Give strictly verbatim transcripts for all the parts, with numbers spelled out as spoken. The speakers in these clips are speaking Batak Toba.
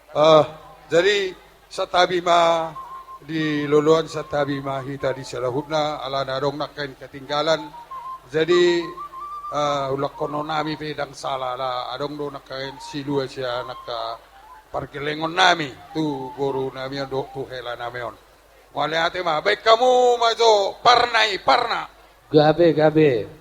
Ah, jadi santabi ma di loloan, santabi ma hita di saluhutna, alana adong nangkin ketinggalan. Jadi, ah, ulanghonon nami pe ndang sala, ala adong do nangkin silua sian angka pargellengon nami tu boru nami on dohot tu hela nami on. Mauliate ma, baen hamu ma jo parna i, parna. Gabe, gabe.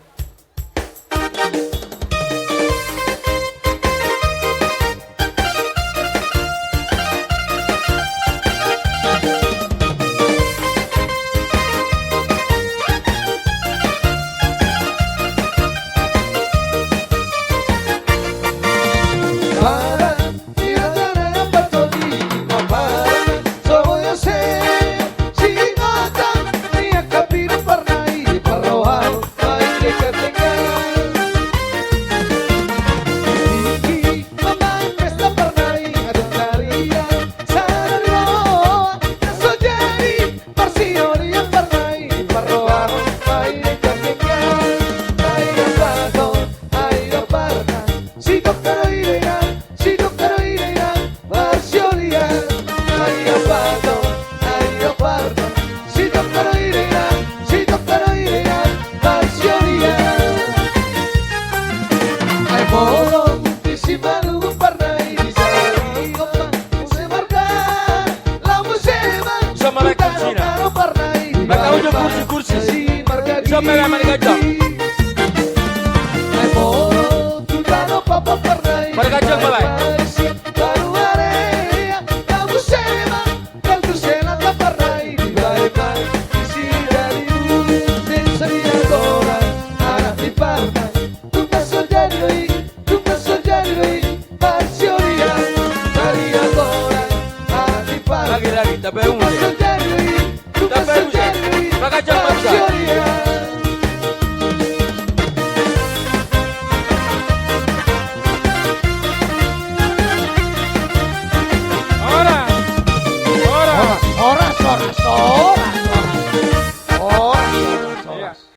Kursi, kursi. Siapa yang main gajang? Main gajang, balai. Lagi, lagi, tapi ungu. Tapi ungu. Pakai jam, pakai jam. Ora. Ora. Ora, ora, ora.